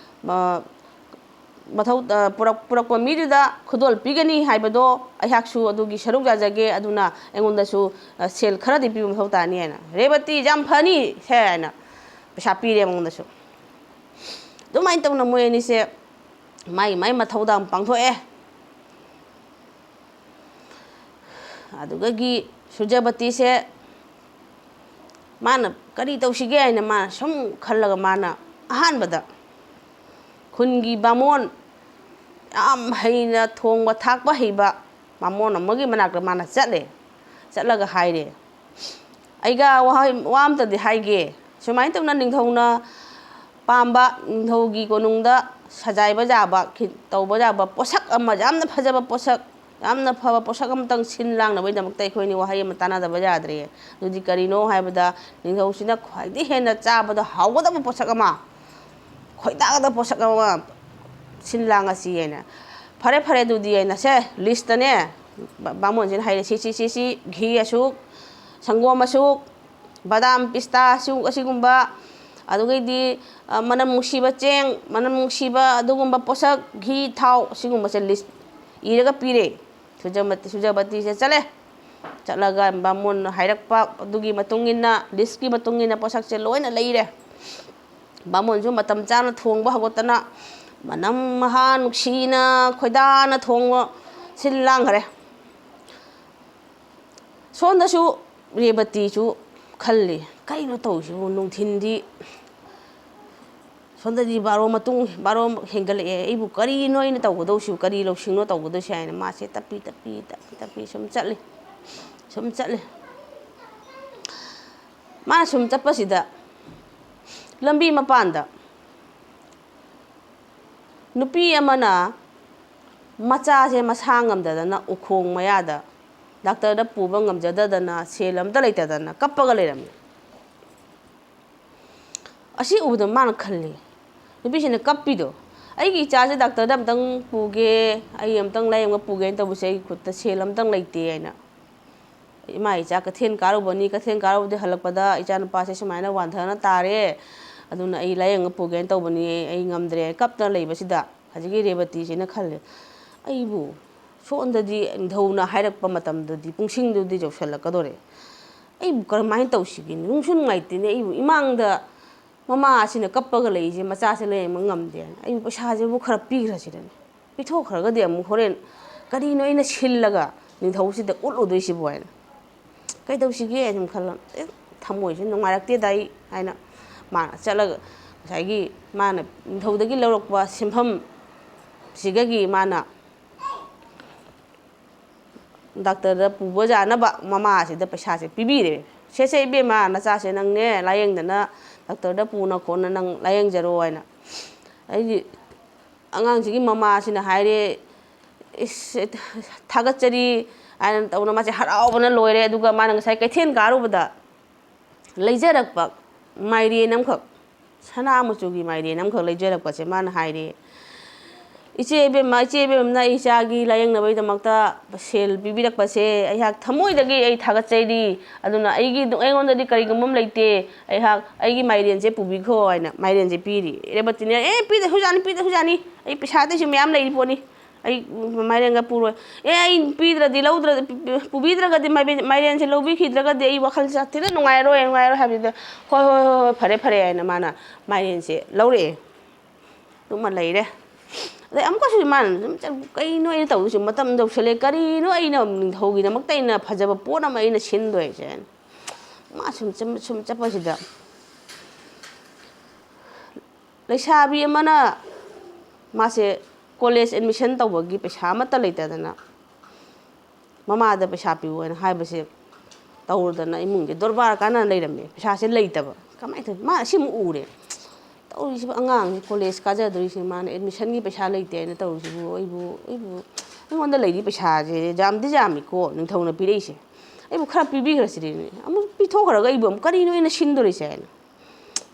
ꯑ, ꯃꯊꯧ, ꯑ, ꯄꯨꯔꯛ-, ꯄꯨꯔꯛꯄ ꯃꯤꯗꯨꯗ ꯈꯨꯗꯣꯜ ꯄꯤꯒꯅꯤ ꯍꯥꯏꯕꯗꯣ ꯑꯩꯍꯥꯛꯁꯨ ꯑꯗꯨꯒꯤ ꯁꯔꯨꯛ ꯌꯥꯖꯒꯦ, ꯑꯗꯨꯅ ꯑꯩꯉꯣꯟꯗꯁꯨ, ꯑ, ꯁꯦꯜ ꯈꯔꯗꯤ ꯄꯤꯕ ꯃꯊꯧ ꯇꯥꯅꯤ ꯍꯥꯏꯅ꯫ "ꯔꯦꯕꯇꯤ, ꯌꯥꯝ ꯐꯅꯤ ꯁꯦ" ꯍꯥꯏꯅ ꯄꯩꯁꯥ ꯄꯤꯔꯦ ꯃꯉꯣꯟꯗꯁꯨ꯫ ꯑꯗꯨꯃꯥꯏꯅ ꯇꯧꯅ ꯃꯣꯏ ꯑꯅꯤꯁꯦ ꯃꯥꯏ ꯃꯥꯏ ꯃꯊꯧꯗꯥꯡ ꯄꯥꯡꯊꯣꯛꯑꯦ꯫ ꯑꯗꯨꯗꯒꯤ ꯁꯨꯔꯖꯕꯇꯤꯁꯦ ꯃꯥꯅ ꯀꯔꯤ ꯇꯧꯁꯤꯒꯦ ꯍꯥꯏꯅ ꯃꯥꯅ ꯁꯨꯝ ꯈꯜꯂꯒ, ꯃꯥꯅ ꯑꯍꯥꯟꯕꯗ ꯈꯨꯟꯒꯤ ꯕꯥꯃꯣꯟ, ꯌꯥꯝ ꯍꯩꯅ ꯊꯣꯡꯕ ꯊꯥꯛꯄ ꯍꯩꯕ ꯕꯥꯃꯣꯟ ꯑꯃꯒꯤ ꯃꯅꯥꯛꯇ ꯃꯥꯅ ꯆꯠꯂꯦ꯫ ꯆꯠꯂꯒ ꯍꯥꯏꯔꯦ, "ꯑꯩꯒ ꯋꯥꯍꯩ, ꯋꯥ ꯑꯝꯇꯗꯤ ꯍꯥꯏꯒꯦ꯫ ꯁꯨꯃꯥꯏꯅ ꯇꯧꯅ ꯅꯤꯡꯊꯧꯅ ꯄꯥꯝꯕ, ꯅꯤꯡꯊꯧꯒꯤ ꯀꯣꯅꯨꯡꯗ ꯁꯖꯥꯏꯕ ꯌꯥꯕ, ꯈꯤ-, ꯇꯧꯕ ꯌꯥꯕ ꯄꯣꯠꯁꯛ ꯑꯃ, ꯌꯥꯝꯅ ꯐꯖꯕ ꯄꯣꯠꯁꯛ, ꯌꯥꯝꯅ ꯐꯕ ꯄꯣꯠꯁꯛ ꯑꯃꯇꯪ ꯁꯤꯟ ꯂꯥꯡꯅꯕꯒꯤꯗꯃꯛꯇ ꯑꯩꯈꯣꯏꯅꯤ ꯋꯥꯍꯩ ꯑꯃ ꯇꯥꯟꯅꯗꯕ ꯌꯥꯗ꯭ꯔꯦ꯫ ꯑꯗꯨꯗꯤ ꯀꯔꯤꯅꯣ ꯍꯥꯏꯕꯗ, ꯅꯤꯡꯊꯧꯁꯤꯅ ꯈ꯭ꯋꯥꯏꯗꯒꯤ ꯍꯦꯟꯅ ꯆꯥꯕꯗ ꯍꯥꯎꯒꯗꯕ ꯄꯣꯠꯁꯛ ꯑꯃ, ꯈꯣꯏꯗꯥꯒꯗꯕ ꯄꯣꯠꯁꯛ ꯑꯃ ꯁꯤꯟ ꯂꯥꯡꯉꯁꯤ" ꯍꯥꯏꯅ꯫ "ꯐꯔꯦ, ꯐꯔꯦ, ꯑꯗꯨꯗꯤ" ꯍꯥꯏꯅ, ꯁꯦ, listꯇꯅꯦ, ꯕꯥ-, ꯕꯥꯃꯣꯟꯁꯤꯅ ꯍꯥꯏꯔꯦ, "ꯁꯤ, ꯁꯤ, ꯁꯤ, ꯁꯤ, ꯘꯤ ꯑꯁꯨꯛ, ꯁꯪꯒꯣꯝ ꯑꯁꯨꯛ, ꯕꯗꯥꯝ, ꯄꯤꯁꯇꯥ ꯑꯁꯨꯛ, ꯑꯁꯤꯒꯨꯝꯕ, ꯑꯗꯨꯗꯒꯤꯗꯤ, ꯑ, ꯃꯅꯝ ꯅꯨꯡꯁꯤꯕ ꯆꯦꯡ, ꯃꯅꯝ ꯅꯨꯡꯁꯤꯕ ꯑꯗꯨꯒꯨꯝꯕ ꯄꯣꯠꯁꯛ, ꯘꯤ, ꯊꯥꯎ, ꯑꯁꯤꯒꯨꯝꯕꯁꯦ list ꯏꯔꯒ ꯄꯤꯔꯦ꯫ ꯁꯨꯔꯖꯃꯇꯤ-, ꯁꯨꯔꯖꯕꯇꯤꯁꯦ ꯆꯠꯂꯦ꯫ ꯆꯠꯂꯒ ꯕꯥꯃꯣꯟꯅ ꯍꯥꯏꯔꯛꯄ ꯑꯗꯨꯒꯤ ꯃꯇꯨꯡ ꯏꯟꯅ, listꯀꯤ ꯃꯇꯨꯡ ꯏꯟꯅ ꯄꯣꯠꯁꯛꯁꯦ ꯂꯣꯏꯅ ꯂꯩꯔꯦ꯫ ꯕꯥꯃꯣꯟꯁꯨ ꯃꯇꯝ ꯆꯥꯅ ꯊꯣꯡꯕ ꯍꯧꯒꯠꯇꯅ, ꯃꯅꯝ ꯃꯍꯥ ꯅꯨꯡꯁꯤꯅ ꯈꯣꯏꯗꯥꯅ ꯊꯣꯡꯕ ꯁꯤꯜ ꯂꯥꯡꯈ꯭ꯔꯦ꯫ ꯁꯣꯝꯗꯁꯨ ꯔꯦꯕꯇꯤꯁꯨ ꯈꯜꯂꯤ, "ꯀꯩꯅꯣ ꯇꯧꯔꯤꯁꯤꯕꯨ? ꯅꯨꯡꯊꯤꯟꯗꯤ ꯁꯣꯝꯗꯗꯤ ꯕꯥꯔꯣ ꯃꯇꯨꯡ, ꯕꯥꯔꯣ ꯍꯦꯟꯒꯠꯂꯛꯑꯦ꯫ ꯑꯩꯕꯨ ꯀꯔꯤꯅꯣ ꯑꯩꯅ ꯇꯧꯒꯗꯧꯁꯤꯕꯨ, ꯀꯔꯤ ꯂꯧꯁꯤꯡꯅꯣ ꯇꯧꯒꯗꯧꯁꯤ ꯍꯥꯏꯅ ꯃꯥꯁꯦ ꯇꯞꯄꯤ, ꯇꯞꯄꯤ, ꯇꯞꯄꯤ, ꯇꯞꯄꯤ ꯁꯨꯝ ꯆꯠꯂꯤ, ꯁꯨꯝ ꯆꯠꯂꯤ꯫ ꯃꯥꯅ ꯁꯨꯝ ꯆꯠꯄꯁꯤꯗ ꯂꯝꯕꯤ ꯃꯄꯥꯟꯗ ꯅꯨꯄꯤ ꯑꯃꯅ ꯃꯆꯥꯁꯦ ꯃꯁꯥ ꯉꯝꯗꯗꯅ ꯎꯈꯣꯡ ꯃꯌꯥꯗ ꯗꯥꯛꯇꯔꯗ ꯄꯨꯕ ꯉꯝꯖꯗꯗꯅ, ꯁꯦꯜ ꯑꯝꯇ ꯂꯩꯇꯗꯅ ꯀꯞꯄꯒ ꯂꯩꯔꯝꯃꯤ꯫ ꯑꯁꯤ ꯎꯕꯗ ꯃꯥꯅ ꯈꯜꯂꯤ, ꯅꯨꯄꯤꯁꯤꯅ ꯀꯞꯄꯤꯗꯣ, "ꯑꯩꯒꯤ ꯏꯆꯥꯁꯦ ꯗꯥꯛꯇꯔꯗ ꯑꯝꯇꯪ ꯄꯨꯒꯦ, ꯑꯩ ꯑꯝꯇꯪ ꯂꯥꯌꯦꯡꯕ ꯄꯨꯒꯦꯅ ꯇꯧꯕꯁꯦ ꯑꯩꯒꯤ ꯈꯨꯠꯇ ꯁꯦꯜ ꯑꯝꯇꯪ ꯂꯩꯇꯦ" ꯍꯥꯏꯅ꯫ ꯏꯃꯥ ꯏꯆꯥ ꯀꯩꯊꯦꯜ ꯀꯥꯔꯨꯕꯅꯤ, ꯀꯩꯊꯦꯜ ꯀꯥꯔꯨꯕꯗꯤ ꯍꯜꯂꯛꯄꯗ ꯏꯆꯥꯅꯨꯄꯥꯁꯦ ꯁꯨꯃꯥꯏꯅ ꯋꯥꯟꯊꯅ ꯇꯥꯔꯦ, ꯑꯗꯨꯅ ꯑꯩ ꯂꯥꯌꯦꯡꯕ ꯄꯨꯒꯦꯅ ꯇꯧꯕꯅꯤ, ꯑꯩ ꯉꯝꯗ꯭ꯔꯦ, ꯀꯞꯇꯅ ꯂꯩꯕꯁꯤꯗ ꯍꯧꯖꯤꯛꯀꯤ ꯔꯦꯕꯇꯤꯁꯤꯅ ꯈꯜꯂꯦ, "ꯑꯩꯕꯨ ꯁꯣꯝꯗꯗꯤ ꯅꯤꯡꯊꯧꯅ ꯍꯥꯏꯔꯛꯄ ꯃꯇꯝꯗꯨꯗꯤ, ꯄꯨꯡꯁꯤꯡꯗꯨꯗꯤ ꯌꯧꯁꯜꯂꯛꯀꯗꯣꯔꯦ, ꯑꯩꯕꯨ ꯀꯔꯝꯍꯥꯏꯅ ꯇꯧꯁꯤꯒꯦ? ꯅꯨꯡꯁꯨ ꯅꯨꯡꯉꯥꯏꯇꯦꯅꯦ, ꯑꯩꯕꯨ ꯏꯃꯥꯡꯗ ꯃꯃꯥ ꯑꯁꯤꯅ ꯀꯞꯄꯒ ꯂꯩꯔꯤꯁꯦ, ꯃꯆꯥꯁꯦ ꯂꯥꯌꯦꯡꯕ ꯉꯝꯗꯦꯅ꯫ ꯑꯩꯕꯨ ꯄꯩꯁꯥꯁꯤꯕꯨ ꯈꯔ ꯄꯤꯈ꯭ꯔꯁꯤꯔꯅꯦ? ꯄꯤꯊꯣꯛꯈ꯭ꯔꯒꯗꯤ ꯑꯃꯨꯛ ꯍꯣꯔꯦꯟ ꯀꯔꯤꯅꯣ ꯑꯩꯅ ꯁꯤꯜꯂꯒ ꯅꯤꯡꯊꯧꯁꯤꯗ ꯎꯠꯂꯨꯗꯣꯏꯁꯤꯕꯨ?" ꯍꯥꯏꯅ, "ꯀꯩꯗꯧꯁꯤꯒꯦ?" ꯁꯨꯝ ꯈꯜꯂ, "ꯑꯦ, ꯊꯃꯣꯏꯁꯦ ꯅꯨꯡꯉꯥꯏꯔꯛꯇꯦꯗ ꯑꯩ" ꯍꯥꯏꯅ ꯃꯥꯅ ꯆꯠꯂꯒ ꯉꯁꯥꯏꯒꯤ ꯃꯥꯅ ꯅꯤꯡꯊꯧꯗꯒꯤ ꯂꯧꯔꯛꯄ ꯁꯦꯟꯐꯝꯁꯤꯒꯒꯤ ꯃꯥꯅ ꯗꯥꯛꯇꯔꯗ ꯄꯨꯕ ꯌꯥꯅꯕ ꯃꯃꯥꯁꯤꯗ ꯄꯩꯁꯥꯁꯦ ꯄꯤꯕꯤꯔꯦ꯫ "ꯁꯦ, ꯁꯦ, ꯏꯕꯦꯝꯃ, ꯅꯆꯥꯁꯦ ꯅꯪꯅꯦ ꯂꯥꯌꯦꯡꯗꯅ ꯗꯥꯛꯇꯔꯗ ꯄꯨꯅ ꯈꯣꯠꯅ ꯅꯪ ꯂꯥꯌꯦꯡꯖꯔꯣ" ꯍꯥꯏꯅ꯫ ꯑꯩꯗꯤ ꯑꯉꯥꯡꯁꯤꯒꯤ ꯃꯃꯥꯁꯤꯅ ꯍꯥꯏꯔꯦ, "ꯏꯁ, ꯊꯥꯒꯠꯆꯔꯤ" ꯍꯥꯏꯅ ꯇꯧꯅ ꯃꯥꯁꯦ ꯍꯔꯥꯎꯕꯅ ꯂꯣꯏꯔꯦ꯫ ꯑꯗꯨꯒ ꯃꯥꯅ ꯉꯁꯥꯏ ꯀꯩꯊꯦꯜ ꯀꯥꯔꯨꯕꯗ ꯂꯩꯖꯔꯛꯄ ꯃꯥꯏꯔꯦꯟ ꯑꯃꯈꯛ, ꯁꯅꯥ ꯃꯆꯨꯒꯤ ꯃꯥꯏꯔꯦꯟ ꯑꯃꯈꯛ ꯂꯩꯖꯔꯛꯄꯁꯦ ꯃꯥꯅ ꯍꯥꯏꯔꯦ, "ꯏꯆꯦ ꯏꯕꯦꯝꯃ, ꯏꯆꯦ ꯏꯕꯦꯝꯃꯅ ꯑꯩ ꯏꯆꯥꯒꯤ ꯂꯥꯌꯦꯡꯅꯕꯒꯤꯗꯃꯛꯇ ꯁꯦꯜ ꯄꯤꯕꯤꯔꯛꯄꯁꯦ ꯑꯩꯍꯥꯛ ꯊꯃꯣꯏꯗꯒꯤ ꯑꯩ ꯊꯥꯒꯠꯆꯔꯤ꯫ ꯑꯗꯨꯅ ꯑꯩꯒꯤ, ꯑꯩꯉꯣꯟꯗꯗꯤ ꯀꯔꯤꯒꯨꯝꯕ ꯑꯃ ꯂꯩꯇꯦ, ꯑꯩꯍꯥꯛ ꯑꯩꯒꯤ ꯃꯥꯏꯔꯦꯟꯁꯦ ꯄꯨꯕꯤꯈꯣ" ꯍꯥꯏꯅ ꯃꯥꯏꯔꯦꯟꯁꯦ ꯄꯤꯔꯤ꯫ ꯔꯦꯕꯇꯤꯅ, "ꯑꯦ, ꯄꯤꯗ꯭ꯔꯁꯨ ꯌꯥꯅꯤ, ꯄꯤꯗ꯭ꯔꯁꯨ ꯌꯥꯅꯤ, ꯑꯩ ꯄꯩꯁꯥ ꯑꯇꯩꯁꯨ ꯃꯌꯥꯝ ꯂꯩꯔꯤ ꯄꯣꯠꯅꯤ, ꯑꯩ ꯃꯥꯏꯔꯦꯟꯒ ꯄꯨꯔꯣꯏ꯫ ꯑꯦ, ꯑꯩ ꯄꯤꯗ꯭ꯔꯗꯤ, ꯂꯧꯗ꯭ꯔꯗꯤ, ꯄꯨꯕꯤꯗ꯭ꯔꯒꯗꯤ, ꯃꯥꯏꯔꯦꯟ-, ꯃꯥꯏꯔꯦꯟꯁꯦ ꯂꯧꯕꯤꯈꯤꯗ꯭ꯔꯒꯗꯤ ꯑꯩ ꯋꯥꯈꯜꯁꯦ ꯊꯤꯅ ꯅꯨꯡꯉꯥꯏꯔꯣꯏ, ꯅꯨꯡꯉꯥꯏꯔꯣꯏ" ꯍꯥꯏꯕꯗꯨꯗ, "ꯍꯣꯏ, ꯍꯣꯏ, ꯍꯣꯏ, ꯍꯣꯏ, ꯐꯔꯦ, ꯐꯔꯦ" ꯍꯥꯏꯅ ꯃꯥꯅ ꯃꯥꯏꯔꯦꯟꯁꯦ ꯂꯧꯔꯛꯑꯦ꯫ ꯑꯗꯨꯃ ꯂꯩꯔꯦ꯫ ꯑꯗꯩ ꯑꯃꯨꯛꯀꯁꯨ ꯃꯥꯅ ꯑꯗꯨꯝ ꯆꯠ-, "ꯀꯩꯅꯣ ꯑꯩꯅ ꯇꯧꯗꯣꯏꯁꯦ? ꯃꯇꯝ ꯌꯧꯁꯜꯂꯦ, ꯀꯔꯤꯅꯣ ꯑꯩꯅ ꯅꯤꯡꯊꯧꯒꯤꯗꯃꯛꯇ ꯑꯩꯅ ꯐꯖꯕ ꯄꯣꯠ ꯑꯃ ꯑꯩꯅ ꯁꯤꯟꯗꯣꯏꯁꯦ?" ꯃꯥ ꯁꯨꯝ ꯆꯠ-, ꯁꯨꯝ ꯆꯠꯄꯁꯤꯗ ꯂꯩꯁꯥꯕꯤ ꯑꯃꯅ ꯃꯥꯁꯦ ꯀꯣꯂꯦꯖ ꯑꯦꯗꯃꯤꯁꯟ ꯇꯧꯕꯒꯤ ꯄꯩꯁꯥ ꯑꯃꯠꯇ ꯂꯩꯇꯗꯅ ꯃꯃꯥꯗ ꯄꯩꯁꯥ ꯄꯤꯌꯨ ꯍꯥꯏꯅ ꯍꯥꯏꯕꯁꯦ ꯇꯧꯔꯗꯅ ꯏꯃꯨꯡꯁꯦ ꯗꯣꯔꯕꯥꯔ ꯀꯥꯟꯅ ꯂꯩꯔꯝꯃꯦ꯫ ꯄꯩꯁꯥꯁꯦ ꯂꯩꯇꯕ꯫ ꯀꯃꯥꯏꯅ ꯇꯧꯅꯤ? ꯃꯥ ꯑꯁꯤꯃꯨꯛ ꯎꯔꯦ꯫ ꯇꯧꯔꯤꯁꯤꯕꯨ, ꯑꯉꯥꯡꯁꯤ ꯀꯣꯂꯦꯖ ꯀꯥꯖꯗꯣꯔꯤꯁꯤ, ꯃꯥꯅ ꯑꯦꯗꯃꯤꯁꯟꯒꯤ ꯄꯩꯁꯥ ꯂꯩꯇꯦ ꯍꯥꯏꯅ ꯇꯧꯔꯤꯁꯤꯕꯨ, ꯑꯩꯕꯨ, ꯑꯩꯕꯨ, ꯑꯩꯉꯣꯟꯗ ꯂꯩꯔꯤ ꯄꯩꯁꯥꯁꯦ ꯌꯥꯝꯗꯤ ꯌꯥꯝꯃꯤꯀꯣ ꯅꯤꯡꯊꯧꯅ ꯄꯤꯔꯛꯏꯁꯦ, ꯑꯩꯕꯨ ꯈꯔ ꯄꯤꯕꯤꯈ꯭ꯔꯁꯤꯅꯦ, ꯑꯃꯨꯛ ꯄꯤꯊꯣꯛꯈ꯭ꯔꯒ ꯑꯩꯕꯨ ꯑꯃꯨꯛ ꯀꯔꯤꯅꯣ ꯑꯩꯅ ꯁꯤꯟꯗꯣꯔꯤꯁꯦ ꯍꯥꯏꯅ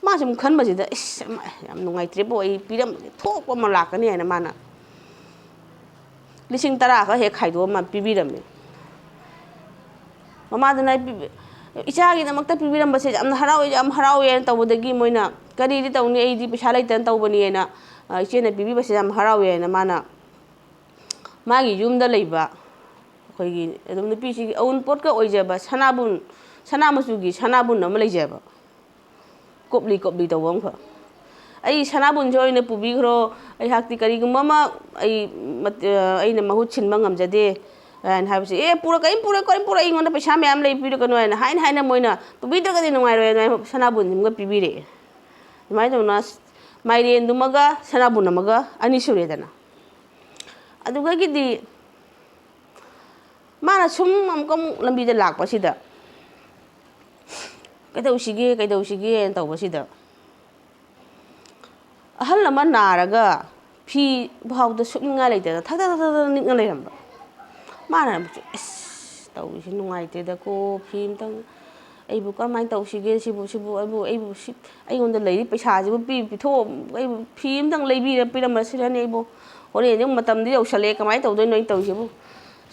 ꯃꯥꯁꯦ ꯑꯃꯨꯛ ꯈꯟꯕꯁꯤꯗ, "ꯏꯁ, ꯌꯥꯝ ꯅꯨꯡꯉꯥꯏꯇ꯭ꯔꯦꯕꯣ, ꯑꯩ ꯄꯤꯔꯝꯕꯁꯦ ꯊꯣꯛꯄ ꯑꯃ ꯂꯥꯛꯀꯅꯤ" ꯍꯥꯏꯅ ꯃꯥꯅ ꯂꯤꯁꯤꯡ ꯇꯔꯥ ꯈꯛ ꯍꯦꯛ ꯈꯥꯏꯗꯣꯛꯑ ꯑꯃ ꯄꯤꯕꯤꯔꯝꯃꯦ꯫ ꯃꯃꯥꯗꯨꯅ ꯄꯤ-, ꯏꯆꯥꯒꯤꯗꯃꯛꯇ ꯄꯤꯕꯤꯔꯝꯕꯁꯦ ꯌꯥꯝꯅ ꯍꯔꯥꯎꯋꯦ, ꯌꯥꯝ ꯍꯔꯥꯎꯋꯦꯅ ꯇꯧꯕꯗꯒꯤ ꯃꯣꯏꯅ, "ꯀꯔꯤꯗꯤ ꯇꯧꯅꯤ, ꯑꯩꯗꯤ ꯄꯩꯁꯥ ꯂꯩꯇꯅ ꯇꯧꯕꯅꯤ" ꯍꯥꯏꯅ, ꯑ, ꯏꯆꯦꯅ ꯄꯤꯕꯤꯕꯁꯦ ꯌꯥꯝ ꯍꯔꯥꯎꯋꯦ ꯍꯥꯏꯅ ꯃꯥꯅ ꯃꯥꯒꯤ ꯌꯨꯝꯗ ꯂꯩꯕ ꯑꯩꯈꯣꯏꯒꯤ ꯑꯗꯨꯝ ꯅꯨꯄꯤꯁꯤꯒꯤ ꯑꯎꯟꯄꯣꯠꯀ ꯑꯣꯏꯖꯕ ꯁꯅꯥꯕꯨꯟ, ꯁꯅꯥ ꯃꯆꯨꯒꯤ ꯁꯅꯥꯕꯨꯟ ꯑꯃ ꯂꯩꯖꯕ꯫ ꯀꯨꯞꯂꯤ ꯀꯨꯞꯂꯤ ꯇꯧꯕ ꯑꯃꯈꯛ꯫ "ꯑꯩ ꯁꯅꯥꯕꯨꯟꯁꯦ ꯑꯣꯏꯅ ꯄꯨꯕꯤꯈ꯭ꯔꯣ, ꯑꯩꯍꯥꯛꯇꯤ ꯀꯔꯤꯒꯨꯝꯕ ꯑꯃ ꯑꯩ ꯃꯠ-, ꯑ, ꯑꯩꯅ ꯃꯍꯨꯠ ꯁꯤꯟꯕ ꯉꯝꯖꯗꯦ" ꯍꯥꯏꯅ ꯍꯥꯏꯕꯁꯦ, "ꯑꯦ, ꯄꯨꯔꯛ-, ꯀꯔꯤꯝ ꯄꯨꯔꯛ-, ꯀꯔꯤꯝ ꯄꯨꯔꯛ-, ꯑꯩꯉꯣꯟꯗ ꯄꯩꯁꯥ ꯃꯌꯥꯝ ꯂꯩ, ꯄꯤꯔꯛꯀꯅꯨ" ꯍꯥꯏꯅ ꯍꯥꯏꯅ ꯍꯥꯏꯅ ꯃꯣꯏꯅ ꯄꯨꯕꯤꯗ꯭ꯔꯒꯗꯤ ꯅꯨꯡꯉꯥꯏꯔꯣꯏ, ꯑꯗꯨꯃꯥꯏꯅ ꯁꯅꯥꯕꯨꯟꯁꯤꯃꯒ ꯄꯤꯕꯤꯔꯛꯑꯦ꯫ ꯑꯗꯨꯃꯥꯏꯅ ꯇꯧꯅ ꯃꯥꯏꯔꯦꯟꯗꯨꯃꯒ ꯁꯅꯥꯕꯨꯟ ꯑꯃꯒ ꯑꯅꯤ ꯁꯨꯔꯦꯗꯅ꯫ ꯑꯗꯨꯗꯒꯤꯗꯤ ꯃꯥꯅ ꯁꯨꯝ ꯑꯃꯨꯛꯀ ꯑꯃꯨꯛ ꯂꯝꯕꯤꯗ ꯂꯥꯛꯄꯁꯤꯗ, "ꯀꯩꯗꯧꯁꯤꯒꯦ, ꯀꯩꯗꯧꯁꯤꯒꯦꯅ" ꯇꯧꯕꯁꯤꯗ, ꯑꯍꯜ ꯑꯃ ꯅꯥꯔꯒ ꯐꯤ ꯐꯥꯎꯗ ꯁꯨꯞꯅꯤꯡꯉꯥꯏ ꯂꯩꯇꯅ ꯊꯛ ꯊꯛ ꯊꯛ ꯊꯛ ꯅꯤꯛꯅ ꯂꯩꯔꯝꯕ꯫ ꯃꯥꯅ ꯑꯃꯨꯛꯁꯨ, "ꯑꯁ, ꯇꯧꯔꯤꯁꯤ ꯅꯨꯡꯉꯥꯏꯇꯦꯗꯀꯣ, ꯐꯤ ꯑꯝꯇꯪ, ꯑꯩꯕꯨ ꯀꯔꯝꯍꯥꯏꯅ ꯇꯧꯁꯤꯒꯦ ꯁꯤꯕꯨ, ꯁꯤꯕꯨ, ꯑꯩꯕꯨ, ꯑꯩꯕꯨ ꯁꯤ, ꯑꯩꯉꯣꯟꯗ ꯂꯩꯔꯤ ꯄꯩꯁꯥꯁꯤꯕꯨ ꯄꯤ-, ꯄꯤꯊꯣꯛ-, ꯑꯩꯕꯨ ꯐꯤ ꯑꯝꯇꯪ ꯂꯩꯕꯤꯔ ꯄꯤꯔꯝꯃꯁꯤꯔꯅꯦ ꯑꯩꯕꯨ? ꯍꯣꯔꯦꯟꯗꯤ ꯑꯃꯨꯛ ꯃꯇꯝꯗꯤ ꯌꯧꯁꯜꯂꯛꯑꯦ, ꯀꯃꯥꯏꯅ ꯇꯧꯗꯣꯏꯅꯣ ꯑꯩ ꯇꯧꯔꯤꯁꯤꯕꯨ?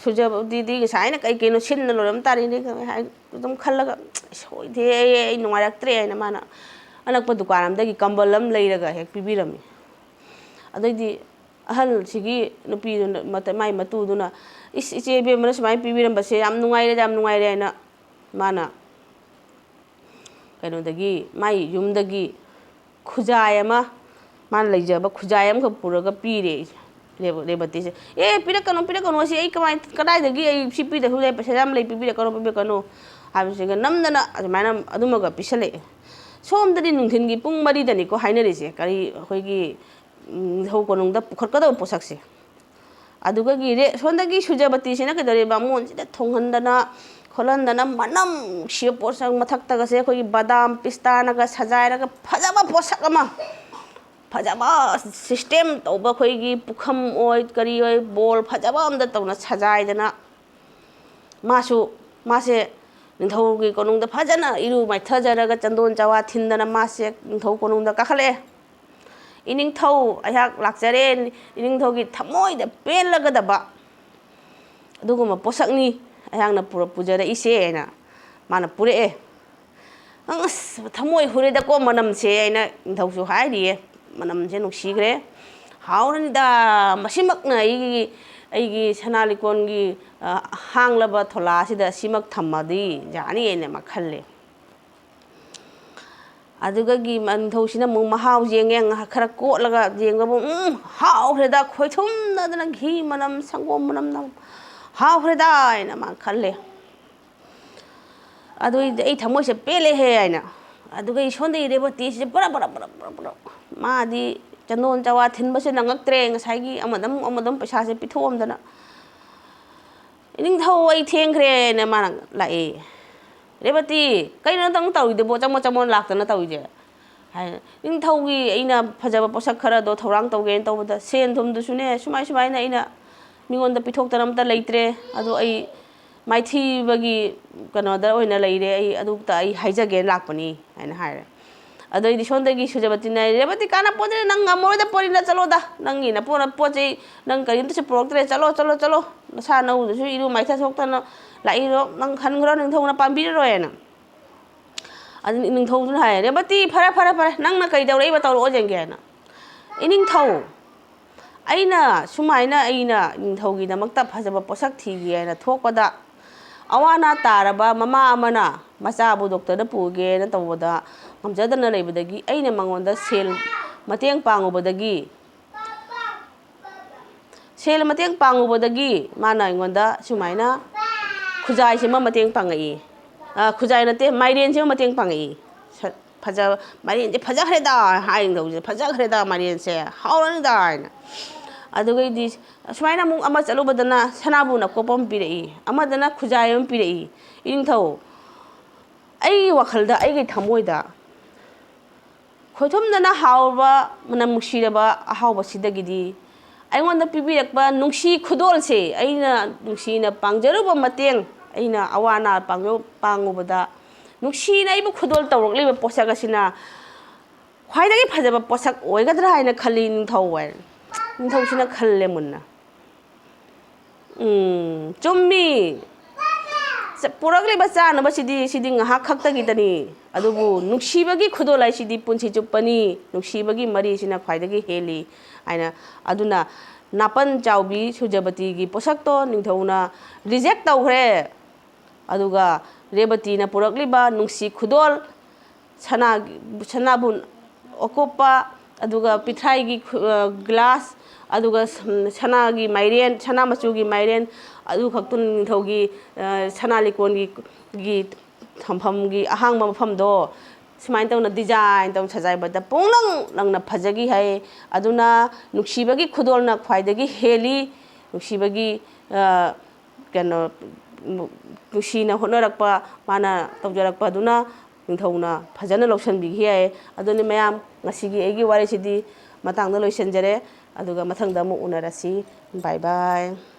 ꯁꯨꯖꯕꯗꯨꯗꯤ ꯉꯁꯥꯏꯅ ꯀꯩ ꯀꯩꯅꯣ ꯁꯤꯟꯅ ꯂꯣꯏꯔꯝ ꯇꯥꯔꯦꯅꯦ" ꯍꯥꯏ꯫ ꯑꯗꯨꯝ ꯈꯜꯂꯒ, "ꯑꯁ, ꯍꯣꯏꯗꯦ, ꯑꯩ, ꯑꯩ ꯅꯨꯡꯉꯥꯏꯔꯛꯇ꯭ꯔꯦ" ꯍꯥꯏꯅ ꯃꯥꯅ ꯑꯅꯛꯄ ꯗꯨꯀꯥꯟ ꯑꯃꯗꯒꯤ ꯀꯝꯕꯜ ꯑꯃ ꯂꯩꯔꯒ ꯍꯦꯛ ꯄꯤꯕꯤꯔꯝꯃꯤ꯫ ꯑꯗꯩꯗꯤ ꯑꯍꯜꯁꯤꯒꯤ ꯅꯨꯄꯤꯗꯨꯅ, ꯃꯇ-, ꯃꯥꯏ ꯃꯇꯨꯗꯨꯅ, "ꯏꯁ, ꯏꯆꯦ ꯏꯕꯦꯝꯃꯅ ꯁꯨꯃꯥꯏꯅ ꯄꯤꯕꯤꯔꯝꯕꯁꯦ ꯌꯥꯝ ꯅꯨꯡꯉꯥꯏꯔꯦꯗ, ꯌꯥꯝ ꯅꯨꯡꯉꯥꯏꯔꯦ" ꯍꯥꯏꯅ ꯃꯥꯅ ꯀꯩꯅꯣꯗꯒꯤ, ꯃꯥꯏ ꯌꯨꯝꯗꯒꯤ ꯈꯨꯖꯥꯏ ꯑꯃ, ꯃꯥꯅ ꯂꯩꯖꯕ ꯈꯨꯖꯥꯏ ꯑꯃꯈꯛ ꯄꯨꯔꯒ ꯄꯤꯔꯦ꯫ ꯔꯦꯕ-, ꯔꯦꯕꯇꯤꯁꯦ, "ꯑꯦ, ꯄꯤꯔꯛꯀꯅꯨ, ꯄꯤꯔꯛꯀꯅꯨ, ꯑꯁꯤ ꯑꯩ ꯀꯃꯥꯏ-, ꯀꯗꯥꯏꯗꯒꯤ ꯑꯩ ꯁꯤ ꯄꯤꯗꯕꯁꯨ ꯌꯥꯏ, ꯄꯩꯁꯥ ꯌꯥꯝ ꯂꯩ, ꯄꯤꯕꯤꯔꯛꯀꯅꯨ, ꯄꯤꯕꯤꯔꯛꯀꯅꯨ" ꯍꯥꯏꯕꯁꯤꯒ ꯅꯝꯗꯅ ꯑꯗꯨꯃꯥꯏꯅ ꯑꯗꯨꯃꯒ ꯄꯤꯁꯜꯂꯛꯑꯦ꯫ ꯁꯣꯝꯗꯗꯤ ꯅꯨꯡꯊꯤꯜꯒꯤ ꯄꯨꯡ ꯃꯔꯤꯗꯅꯤꯀꯣ ꯍꯥꯏꯅꯔꯤꯁꯦ, ꯀꯔꯤ ꯑꯩꯈꯣꯏꯒꯤ ꯅꯤꯡꯊꯧ ꯀꯣꯅꯨꯡꯗ ꯄꯨꯈꯠꯀꯗꯕ ꯄꯣꯠꯁꯛꯁꯦ꯫ ꯑꯗꯨꯒꯒꯤ ꯔꯦ ꯁꯣꯝꯗꯒꯤ ꯁꯨꯖꯕꯇꯤꯁꯤꯅ ꯀꯩꯗꯧꯔꯦ, ꯕꯥꯃꯣꯟꯁꯤꯗ ꯊꯣꯡꯍꯟꯗꯅ ꯈꯣꯠꯍꯟꯗꯅ, ꯃꯅꯝ ꯅꯨꯡꯁꯤꯕ ꯄꯣꯠꯁꯛ, ꯃꯊꯛꯇꯒꯁꯦ ꯑꯩꯈꯣꯏꯒꯤ ꯕꯗꯥꯝ ꯄꯤꯁꯇꯥꯅꯒ ꯁꯖꯥꯏꯔꯒ ꯐꯖꯕ ꯄꯣꯠꯁꯛ ꯑꯃ, ꯐꯖꯕ ꯁꯤꯁꯇꯦꯝ ꯇꯧꯕ, ꯑꯩꯈꯣꯏꯒꯤ ꯄꯨꯈꯝ ꯑꯣꯏ ꯀꯔꯤ ꯑꯣꯏ, ꯕꯣꯜ ꯐꯖꯕ ꯑꯝꯗ ꯇꯧꯅ ꯁꯖꯥꯏꯗꯅ, ꯃꯥꯁꯨ, ꯃꯥꯁꯦ ꯅꯤꯡꯊꯧꯒꯤ ꯀꯣꯅꯨꯡꯗ ꯐꯖꯅ ꯏꯔꯨ ꯃꯥꯏꯊꯖꯔꯒ, ꯆꯟꯗꯣꯟ ꯆꯋꯥ ꯊꯤꯟꯗꯅ ꯃꯥꯁꯦ ꯅꯤꯡꯊꯧ ꯀꯣꯅꯨꯡꯗ ꯀꯥꯈꯠꯂꯛꯑꯦ꯫ "ꯏꯅꯤꯡꯊꯧ, ꯑꯩꯍꯥꯛ ꯂꯥꯛꯆꯔꯦ, ꯏꯅꯤꯡꯊꯧꯒꯤ ꯊꯃꯣꯏꯗ ꯄꯦꯜꯂꯒꯗꯕ ꯑꯗꯨꯒꯨꯝꯕ ꯄꯣꯠꯁꯛꯅꯤ ꯑꯩꯍꯥꯛꯅ ꯄꯨꯔ-, ꯄꯨꯖꯔꯛꯏꯁꯦ" ꯍꯥꯏꯅ ꯃꯥꯅ ꯄꯨꯔꯛꯑꯦ꯫ "ꯅꯪ ꯑꯁ ꯊꯃꯣꯏ ꯍꯨꯔꯦꯗꯀꯣ ꯃꯅꯝꯁꯦ" ꯍꯥꯏꯅ ꯅꯤꯡꯊꯧꯁꯨ ꯍꯥꯏꯔꯤꯌꯦ꯫ "ꯃꯅꯝꯁꯦ ꯅꯨꯡꯁꯤꯈ꯭ꯔꯦ꯫ ꯍꯥꯎꯔꯅꯤꯗ, ꯃꯁꯤꯃꯛꯅ ꯑꯩꯒꯤ, ꯑꯩꯒꯤ ꯁꯅꯥ ꯂꯤꯛꯀꯣꯟꯒꯤ, ꯑ, ꯍꯥꯡꯂꯕ ꯊꯣꯂꯥꯁꯤꯗ ꯁꯤꯃꯛ ꯊꯝꯃꯗꯤ ꯌꯥꯅꯤ" ꯍꯥꯏꯅ ꯃꯥ ꯈꯜꯂꯦ꯫ ꯑꯗꯨꯒꯒꯤ ꯅꯤꯡꯊꯧꯁꯤꯅ ꯑꯃꯨꯛ ꯃꯍꯥꯎ ꯌꯦꯡꯉꯦ, ꯉꯥꯏꯍꯥꯛ ꯈꯔ ꯀꯣꯠꯂꯒ ꯌꯦꯡꯕꯕꯨ, "ꯎꯝ, ꯍꯥꯎꯈ꯭ꯔꯦꯗ, ꯈꯣꯏꯊꯨꯝꯅꯗꯅ ꯘꯤ ꯃꯅꯝ, ꯁꯪꯒꯣꯝ ꯃꯅꯝꯅ ꯍꯥꯎꯈ꯭ꯔꯦꯗ" ꯍꯥꯏꯅ ꯃꯥ ꯈꯜꯂꯦ꯫ "ꯑꯗꯨꯏꯗꯤ ꯑꯩ ꯊꯃꯣꯏꯁꯦ ꯄꯦꯜꯂꯦꯍꯦ" ꯍꯥꯏꯅ꯫ ꯑꯗꯨꯒ ꯏꯁꯣꯟꯗꯒꯤ ꯔꯦꯕꯇꯤꯁꯦ ꯄꯨꯔꯥ, ꯄꯨꯔꯥ, ꯄꯨꯔꯥ, ꯄꯨꯔꯥ, ꯄꯨꯔꯥ, ꯃꯥꯗꯤ ꯆꯟꯗꯣꯟ ꯆꯋꯥ ꯊꯤꯟꯕꯁꯦ ꯅꯪꯉꯛꯇ꯭ꯔꯦ, ꯉꯁꯥꯏꯒꯤ ꯑꯃꯗ ꯑꯃꯨꯛ, ꯑꯃꯗ ꯑꯃꯨꯛ ꯄꯩꯁꯥꯁꯦ ꯄꯤꯊꯣꯛꯑꯝꯗꯅ꯫ "ꯏꯅꯤꯡꯊꯧ, ꯑꯩ ꯊꯦꯡꯈ꯭ꯔꯦꯅ" ꯃꯥꯅ ꯂꯥꯛꯑꯦ꯫ "ꯔꯦꯕꯇꯤ, ꯀꯩꯅꯣ ꯅꯪ ꯇꯧꯔꯤꯗꯨꯕꯣ? ꯆꯃꯣ ꯆꯃꯣ ꯂꯥꯛꯇꯅ ꯇꯧꯔꯤꯁꯦ?" ꯍꯥꯏ꯫ "ꯅꯤꯡꯊꯧꯒꯤ ꯑꯩꯅ ꯐꯖꯕ ꯄꯣꯠꯁꯛ ꯈꯔꯗꯣ ꯊꯧꯔꯥꯡ ꯇꯧꯒꯦꯅ ꯇꯧꯕꯗ ꯁꯦꯟ ꯊꯨꯝꯗꯨꯁꯨꯅꯦ ꯁꯨꯃꯥꯏ ꯁꯨꯃꯥꯏꯅ ꯑꯩꯅ ꯃꯤꯉꯣꯟꯗ ꯄꯤꯊꯣꯛꯇꯅ ꯑꯝꯇ ꯂꯩꯇ꯭ꯔꯦ꯫ ꯑꯗꯣ ꯑꯩ ꯃꯥꯏꯊꯤꯕꯒꯤ ꯀꯩꯅꯣꯗ ꯑꯣꯏꯅ ꯂꯩꯔꯦ, ꯑꯩ ꯑꯗꯨꯇ ꯑꯩ ꯍꯥꯏꯖꯒꯦꯅ ꯂꯥꯛꯄꯅꯤ" ꯍꯥꯏꯅ ꯍꯥꯏꯔꯦ꯫ ꯑꯗꯩꯗꯤ ꯁꯣꯝꯗꯒꯤ ꯁꯨꯖꯕꯇꯤꯅ, "ꯔꯦꯕꯇꯤ, ꯀꯥꯟꯅꯄꯣꯠꯇꯦ, ꯅꯪ ꯉꯝꯃꯔꯣꯏꯗ ꯄꯣꯠꯅꯤꯅ, ꯆꯠꯂꯣꯗ, ꯅꯪꯒꯤ ꯅꯄꯣꯠ ꯄꯣꯠ ꯆꯩ ꯅꯪ ꯀꯔꯤꯝꯇꯁꯨ ꯄꯨꯔꯛꯇ꯭ꯔꯦ, ꯆꯠꯂꯣ, ꯆꯠꯂꯣ, ꯆꯠꯂꯣ, ꯅꯁꯥ ꯅꯎꯗꯨꯁꯨ ꯏꯔꯨ ꯃꯥꯏꯊ ꯊꯣꯛꯇꯅ ꯂꯥꯛꯏꯗꯣ, ꯅꯪ ꯍꯟꯈ꯭ꯔꯣ, ꯅꯤꯡꯊꯧꯅ ꯄꯥꯝꯕꯤꯔꯔꯣꯏꯅ"꯫ ꯑꯗꯨ ꯅꯤꯡꯊꯧꯗꯨꯅ ꯍꯥꯏ, "ꯔꯦꯕꯇꯤ, ꯐꯔꯦ, ꯐꯔꯦ, ꯐꯔꯦ, ꯅꯪꯅ ꯀꯩꯗꯧꯔꯛꯏꯕ ꯇꯧꯔꯛꯑꯣ ꯌꯦꯡꯒꯦ" ꯍꯥꯏꯅ꯫ "ꯏꯅꯤꯡꯊꯧ, ꯑꯩꯅ ꯁꯨꯃꯥꯏꯅ ꯑꯩꯅ ꯅꯤꯡꯊꯧꯒꯤꯗꯃꯛꯇ ꯐꯖꯕ ꯄꯣꯠꯁꯛ ꯊꯤꯒꯦ ꯍꯥꯏꯅ ꯊꯣꯛꯄꯗ, ꯑꯋꯥ ꯑꯅꯥ ꯇꯥꯔꯕ ꯃꯃꯥ ꯑꯃꯅ ꯃꯆꯥꯕꯨ ꯗꯣꯛꯇꯔꯗ ꯄꯨꯒꯦꯅ ꯇꯧꯕꯗ ꯉꯝꯖꯗꯅ ꯂꯩꯕꯗꯒꯤ ꯑꯩꯅ ꯃꯉꯣꯟꯗ ꯁꯦꯜ ꯃꯇꯦꯡ ꯄꯥꯡꯉꯨꯕꯗꯒꯤ, ꯁꯦꯜ ꯃꯇꯦꯡ ꯄꯥꯡꯉꯨꯕꯗꯒꯤ ꯃꯥꯅ ꯑꯩꯉꯣꯟꯗ ꯁꯨꯃꯥꯏꯅ ꯈꯨꯖꯥꯏꯁꯤꯃ ꯃꯇꯦꯡ ꯄꯥꯡꯉꯛꯏ꯫ ꯑ, ꯈꯨꯖꯥꯏ ꯅꯠꯇꯦ, ꯃꯥꯏꯔꯦꯟꯁꯤꯃ ꯃꯇꯦꯡ ꯄꯥꯡꯉꯛꯏ"꯫ ꯁ-, ꯐꯖ ꯃꯥꯏꯔꯦꯟꯁꯦ ꯐꯖꯈ꯭ꯔꯦꯗ ꯍꯥꯏ ꯅꯤꯡꯊꯧꯁꯤꯅ, "ꯐꯖꯈ꯭ꯔꯦꯗ ꯃꯥꯏꯔꯦꯟꯁꯦ, ꯍꯥꯎꯔꯅꯤꯗ" ꯍꯥꯏꯅ꯫ ꯑꯗꯨꯒꯩꯗꯤ ꯁꯨꯃꯥꯏꯅ ꯑꯃꯨꯛ ꯑꯃ ꯆꯠꯂꯨꯕꯗꯅ ꯁꯅꯥꯕꯨꯟ ꯑꯀꯣꯞꯄ ꯑꯃ ꯄꯤꯔꯛꯏ, ꯑꯃꯗꯅ ꯈꯨꯖꯥꯏ ꯑꯃ ꯄꯤꯔꯛꯏ꯫ "ꯏꯅꯤꯡꯊꯧ, ꯑꯩꯒꯤ ꯋꯥꯈꯜꯗ, ꯑꯩꯒꯤ ꯊꯃꯣꯏꯗ ꯈꯣꯏꯊꯨꯝꯗꯅ ꯍꯥꯎꯔꯕ, ꯃꯅꯝ ꯅꯨꯡꯁꯤꯔꯕ ꯑꯍꯥꯎꯕꯁꯤꯗꯒꯤꯗꯤ ꯑꯩꯉꯣꯟꯗ ꯄꯤꯕꯤꯔꯛꯄ ꯅꯨꯡꯁꯤ ꯈꯨꯗꯣꯜꯁꯦ, ꯑꯩꯅ ꯅꯨꯡꯁꯤꯅ ꯄꯥꯡꯖꯔꯨꯕ ꯃꯇꯦꯡ, ꯑꯩꯅ ꯑꯋꯥ ꯑꯅꯥ ꯄꯥꯡꯖ-, ꯄꯥꯡꯉꯨꯕꯗ ꯅꯨꯡꯁꯤꯅ ꯑꯩꯕꯨ ꯈꯨꯗꯣꯜ ꯇꯧꯔꯛꯂꯤꯕ ꯄꯣꯠꯁꯛ ꯑꯁꯤꯅ ꯈ꯭ꯋꯥꯏꯗꯒꯤ ꯐꯖꯕ ꯄꯣꯠꯁꯛ ꯑꯣꯏꯒꯗ꯭ꯔꯥ ꯍꯥꯏꯅ ꯈꯜꯂꯤ ꯅꯤꯡꯊꯧ" ꯍꯥꯏ꯫ ꯅꯤꯡꯊꯧꯁꯤꯅ ꯈꯜꯂꯦ ꯃꯨꯟꯅ꯫ "ꯎꯝ, ꯆꯨꯝꯃꯤ꯫ ꯆ-, ꯄꯨꯔꯛꯂꯤꯕ ꯆꯥꯅꯕꯁꯤꯗꯤ, ꯁꯤꯗꯤ ꯉꯥꯏꯍꯥꯛ ꯈꯛꯇꯒꯤꯗꯅꯤ꯫ ꯑꯗꯨꯕꯨ ꯅꯨꯡꯁꯤꯕꯒꯤ ꯈꯨꯗꯣꯜ ꯍꯥꯏꯁꯤꯗꯤ ꯄꯨꯟꯁꯤ ꯆꯨꯞꯄꯅꯤ꯫ ꯅꯨꯡꯁꯤꯕꯒꯤ ꯃꯔꯤꯁꯤꯅ ꯈ꯭ꯋꯥꯏꯗꯒꯤ ꯍꯦꯜꯂꯤ" ꯍꯥꯏꯅ꯫ ꯑꯗꯨꯅ ꯅꯥꯄꯟ ꯆꯥꯎꯕꯤ ꯁꯨꯔꯖꯕꯇꯤꯒꯤ ꯄꯣꯠꯁꯛꯇꯣ ꯅꯤꯡꯊꯧꯅ reject ꯇꯧꯈ꯭ꯔꯦ꯫ ꯑꯗꯨꯒ ꯔꯦꯕꯇꯤꯅ ꯄꯨꯔꯛꯂꯤꯕ ꯅꯨꯡꯁꯤ ꯈꯨꯗꯣꯜ, ꯁꯅꯥ, ꯁꯅꯥꯕꯨꯟ ꯑꯀꯣꯞꯄ, ꯑꯗꯨꯒ ꯄꯤꯊ꯭ꯔꯥꯏꯒꯤ ꯈꯨ-, ꯑ, glass, ꯑꯗꯨꯒ ꯁ-, ꯁꯅꯥꯒꯤ ꯃꯥꯏꯔꯦꯟ, ꯁꯅꯥ ꯃꯆꯨꯒꯤ ꯃꯥꯏꯔꯦꯟ, ꯑꯗꯨ ꯈꯛꯇ ꯅꯤꯡꯊꯧꯒꯤ, ꯑ, ꯁꯅꯥ ꯂꯤꯛꯀꯣꯟꯒꯤ, ꯒꯤ ꯊꯝꯐꯝꯒꯤ ꯑꯍꯥꯡꯕ ꯃꯐꯝꯗꯣ ꯁꯨꯃꯥꯏꯅ ꯇꯧꯅ design ꯇꯧꯅ ꯁꯖꯥꯏꯕꯗ ꯄꯨꯡꯂꯪ ꯂꯪꯅ ꯐꯖꯈꯤ ꯍꯥꯏ꯫ ꯑꯗꯨꯅ ꯅꯨꯡꯁꯤꯕꯒꯤ ꯈꯨꯗꯣꯜꯅ ꯈ꯭ꯋꯥꯏꯗꯒꯤ ꯍꯦꯜꯂꯤ꯫ ꯅꯨꯡꯁꯤꯕꯒꯤ, ꯑ, ꯀꯩꯅꯣ, ꯅꯨꯡꯁꯤꯅ ꯍꯣꯠꯅꯔꯛꯄ, ꯃꯥꯅ ꯇꯧꯖꯔꯛꯄ ꯑꯗꯨꯅ ꯅꯤꯡꯊꯧꯅ ꯐꯖꯅ ꯂꯧꯁꯤꯟꯕꯤꯈꯤ ꯍꯥꯏ꯫ ꯑꯗꯨꯅꯤ ꯃꯌꯥꯝ, ꯉꯁꯤꯒꯤ ꯑꯩꯒꯤ ꯋꯥꯔꯤꯁꯤꯗꯤ ꯃꯇꯥꯡꯗ ꯂꯣꯏꯁꯤꯟꯖꯔꯦ꯫ ꯑꯗꯨꯒ ꯃꯊꯪꯗ ꯑꯃꯨꯛ ꯎꯅꯔꯁꯤ꯫ Bye bye꯫